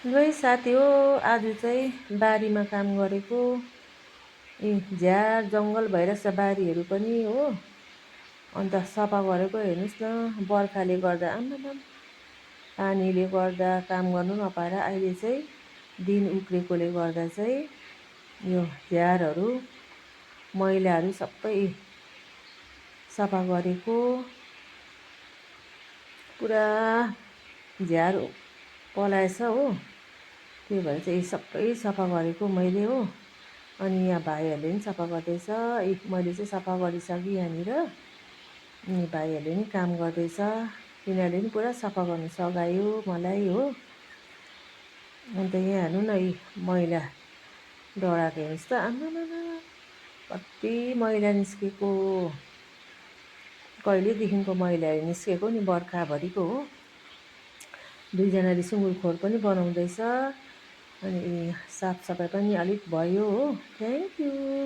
ल है साथी हो, आज चाहिँ बारीमा काम गरेको। झार जङ्गल भइरहेछ बारीहरू पनि हो। अन्त सफा गरेको हेर्नुहोस् न, बर्खाले गर्दा आम्माम पानीले गर्दा काम गर्नु नपाएर अहिले चाहिँ दिन उक्रेकोले गर्दा चाहिँ यो झारहरू मैलाहरू सबै सफा गरेको। पुरा झार पलाएछ हो, त्यही भएर चाहिँ सबै सफा गरेको मैले हो। अनि यहाँ भाइहरूले पनि सफा गर्दैछ। मैले चाहिँ सफा गरिसकेँ यहाँनिर। अनि भाइहरूले पनि काम गर्दैछ, तिनीहरूले पनि पुरा सफा गर्नु सघायो मलाई हो। अन्त यहाँ हेर्नु न, मैला डढाएको हेर्नुहोस् त, आमामामा कति मैला निस्केको। कहिलेदेखिको मैलाहरू निस्केको नि, बर्खाभरिको हो। दुईजनाले सुँगुरखोर पनि बनाउँदैछ। अनि साफसफाइ पनि अलिक भयो हो। Thank you.